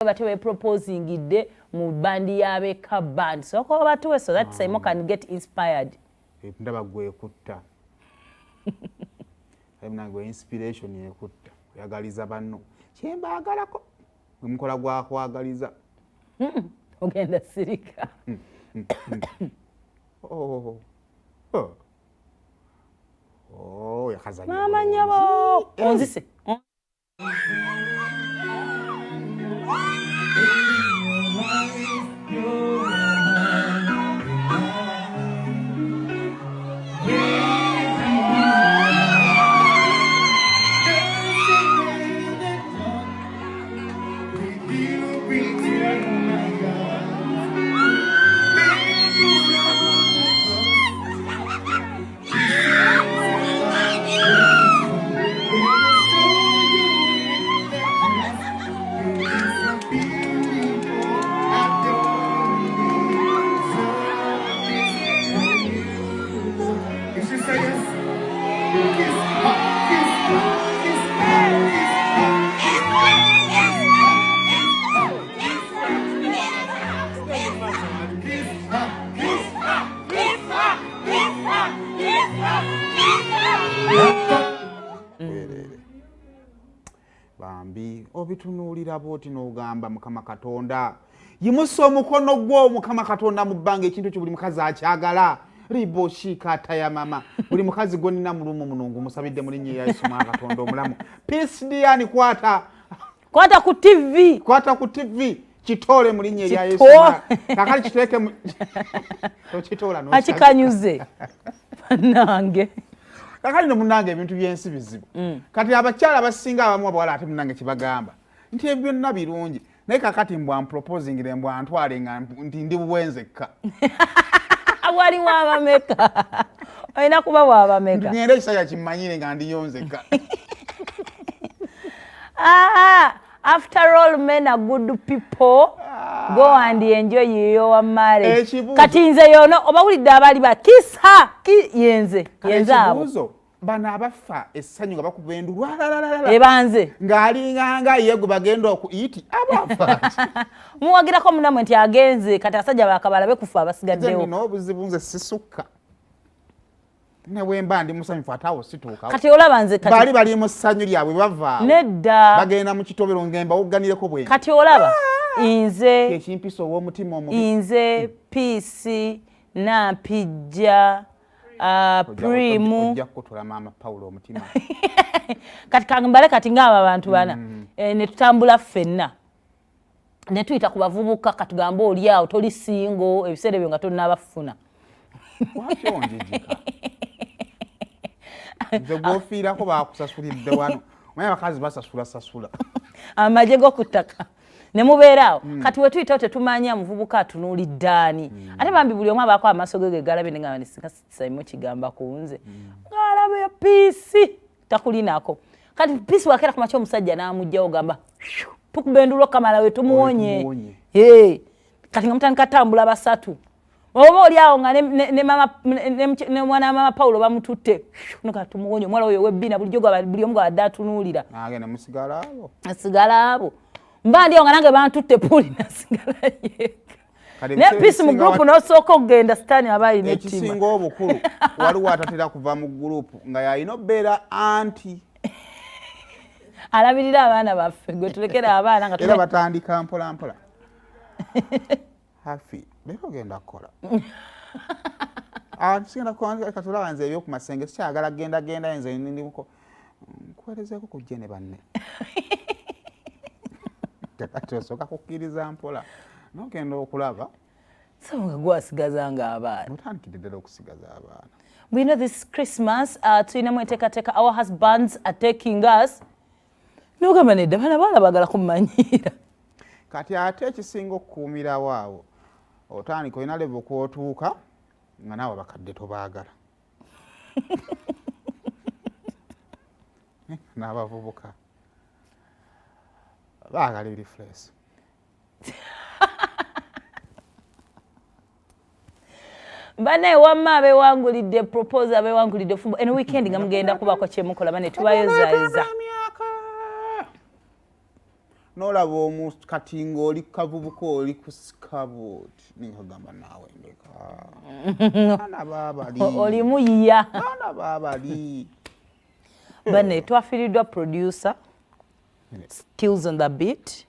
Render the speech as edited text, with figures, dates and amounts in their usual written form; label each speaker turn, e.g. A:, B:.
A: Bate beproposingidde mu bandi y'abeka band, sooka obatuwe so that Saimo can get inspired.
B: Ndaba gwekutta nange inspiration ekutta oyagaliza banno kyembaagalako gwe mukola gwakwagaliza.
A: Ogenda sirika.
B: Oh. Oh, yakazanya
A: maama
B: bulungi.
A: Nyabo onzise.
C: If she say yes, kiss her, kiss her, kiss her, kiss her, kiss her, kiss her, kiss her, kiss her, kiss her, kiss her.
B: Weerere. Bambi obitunuulira bwoti n'ogamba, Mukama Katonda, yimusa omukono gwo, Mukama Katonda, mu bbanga. Ekintu kyo buli mukazi akyagala riboshikataya mama. Buli mukazi gwonnina mulumu muno ngumusabidde mu linnya erya Yesu mwa Katonda omulamu. Peace Dian, kwata.
A: Kwata ku TV.
B: Kwata ku TV, kitoole mu linnya erya Yesu. Kakali kiteeke mu tokitoola n'okyagala.
A: Akikanyuze bannange.
B: Kakali no munange, ebintu byensi bizibu. Kati abakyala abasinga abamu abawala ate munange kibagamba nti ebyo byonna birungi, naye kakati mbwa mproposingire, mbwa ntwale nga nti ndi bwenzekka.
A: Wali wabameka? Olina kuba wabameka?
B: Ngende ekisajja kimmanyire nga ndiyo nzekka.
A: Ah, after all, men are good people. Go and enjoy your marriage. Kati nze yono obawulidde abali ba kiss her ki yenze yenze abo.
B: Ekibuuzo, bano abafa essanyu nga bakuba endulu alalalalala
A: Ebanze.
B: Ng'alinganga ye gwe bagenda okuyiti abafa.
A: Muwagirako munamwe nti agenze, kati asajja bakabalabe kufa
B: Nze
A: abasigaddewo.
B: Nina obuzibu, nze sisukka ne bwe mba ndi musanyufu, ate awo situukawo.
A: Kati olaba nze
B: Baali
A: kati
B: bali mu ssanyu lyabwe, bavaawo
A: nedda.
B: Bagenda mu kitobero, ngemba wogganireko bwe
A: Kati olaba nze
B: ekimpisa ow'omutima omubi.
A: Nze Peace Nampijja, Primu.
B: Ojja kukutula maama Pawulo omutima.
A: Kati kambale kati ngaabo abantu bana, ne tutambula ffenna ne tuyita ku bavubuka. Katugambe oli awo toli single, ebiseera ebyo nga tonnabafuna.
B: Lwaki onjijika? Nze gwofiirako bakusasulidde wano. Omanyi abakazi basasula sasula.
A: Amagye g'oku ttaka ne mubeera awo. Kati we tuyitawo tetumanya muvubuka atunuulidde ani. Ate bambi buli omu abaako amaaso ge ge galabye, negamba nti singa kigamba ku nze ng'alaba Peace takulinako. Kati Peace wakeera ku makya omusajja n'amugjawo, gamba tukuba endulo kamala we tumuwonye.
B: Tumuwonye.
A: Hey, kati nga mutandika tambula basatu, oba oli awo nga ne mwana wa mama Pawulo bamututte nga tumuwonye omuwala oyo webbina bulijjo buli omu gwabadde atunuulira.
B: Nagenda musigala abo.
A: Asigala abo, mba ndi awo nga nange bantutte, puuli nasigala yeka.
B: Kale
A: Naye
B: ebiseera
A: Peace mu
B: ebisinga
A: gurupu n'osooka okugenda, sitaani aba alina ettima.
B: Ekisinga obukulu, waliwo atatera kuva mu gurupu nga yalina obeera anti
A: alabirira abaana baffe, gwe tulekera abaana nga
B: era batandika mpola mpola. Hafi leero ogenda kukola. Ah, sigenda kukola. Katulaba nze ebyokumasenge sikyagala genda genda, nze ndimuko nkuwerezeeko kujje ne banne. Kati osooka kukkiriza mpola nogenda okulaba.
A: So nga gwasigaza nga abaana.
B: Otandikidde ddala okusigaza abaana.
A: We know this Christmas tulinamu enteekateeka, our husbands are taking us, nogamba nedda, baana baala baagala kumanyiira.
B: Kati ate ekisinga okukuumirawo awo, otandika olina level kwotuuka nga naawe abakadde tobaagala n'abavubuka baagala ebiri fresh.
A: Banaye wamma abewangulidde propose, abewangulidde ofumbo eno weekend nga mugenda kubako kyemukola, bane tubayozaayoza.
B: Emyaka. Nolaba omu kati ng'oli kavubuka, oli ku sikabooti, ninkagamba naawe ndeka, baana baabali.
A: Olimuyiya.
B: Baana baabali.
A: Bane, twafiiriddwa producer Skills on the Beat.